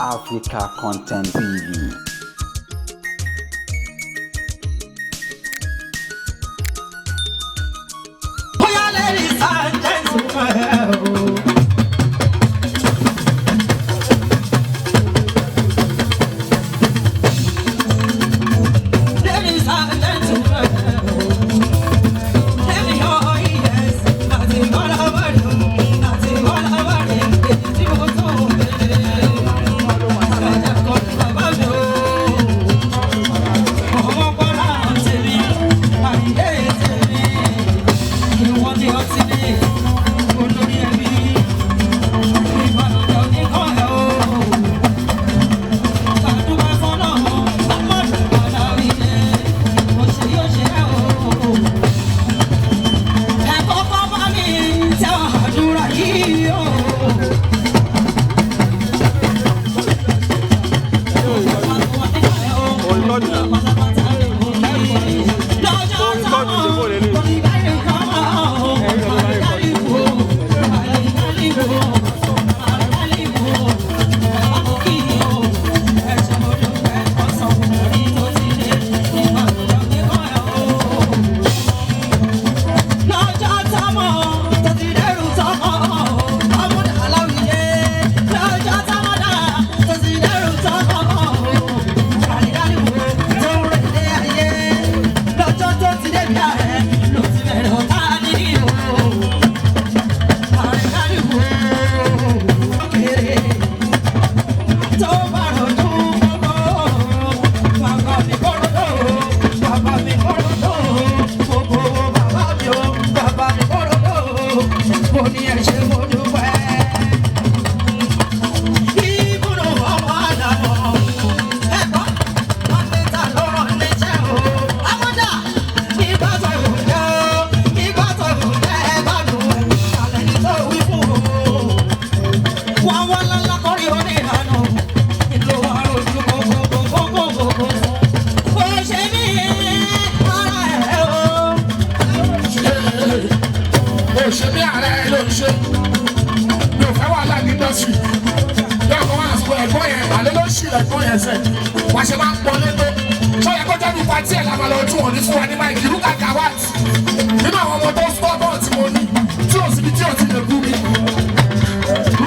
Africa Content TV. Bóyá ladies and gentlemen. Ladies and gentlemen. Let me hear yes. Àti bọ́lá wàrí, àti bọ́lá wàrí, èyí tí mo tó bẹ̀rẹ̀. Ẹ̀jẹ̀ kan ní bàbá mi o. Ọmọ bọ́lá tèmi, àyè tèmi. Ìwọ́n tí ó ti ní olórí ẹbí. Ìbànújẹ́ oníkan ẹ̀ o. Kàdúrà fọ́nà ọmọdé aláwíyé. Ó ṣe yóò ṣe ẹ́ o. Ẹ̀kọ́ pápá mi tẹ́ àdúrà yìí o. Lọ́jọ́ táwọn oníbàárẹ̀ kan máa ń Lọ́jọ́ táwọn tó ti dẹ́rù tọkọ, ọmọdé aláwìyé. Lọ́jọ́ táwọn dá tó ti dẹ́rù tọkọ, àrídáríwò tó ń rèlé ayé. Lọ́jọ́ tó ti débi ààrẹ ló ti bẹ̀rẹ̀ ọ̀tá nídìí o. Àrídáríwò kéré tó bá rojú kókó. Bàbá mi kọ́rọ́dọ̀, bàbá mi kọ́rọ́dọ̀, gbogbo bàbá mi o, bàbá mi kọ́rọ́dọ̀, mo ní ẹ ṣé mo dúpẹ́. Ìbùnú ọmọ àdàmọ̀, ẹ̀kọ́, wọ́n ti ta lọ́rọ̀ níṣẹ́ o. Amọ́dà, ìgbà tó ìwò jẹ́ o, ìgbà tó ìwò jẹ́ ẹ bá dùn ẹ̀, àlẹ́ ní tó wí fún o. Wọ́n wọ́n lọ́lá kọ́rí oníranú, ìlú wa rojú kókókókókókó. Kò ṣe mí ara ẹ̀ o. O ṣe bí ààrẹ ló ń ṣe. Mi ò fẹ́ wàhálà ní indọ́sírì. Yóò kọ́ wá àsìkò ẹ̀gbọ́n yẹn, àlẹ́ ló ṣì ẹ̀gbọ́n yẹn sẹ̀. Wàá ṣe máa ń pọn létó. Sọ́yà kó jẹ́ bí patí ẹ̀ làmàlà ojú wọn ní fún wa ní máìkì Rúkà Gawat. Nínú àwọn ọmọ tó stọ́bọ̀ tí mo ní, tí ò síbi tí ò ti lè bú mi.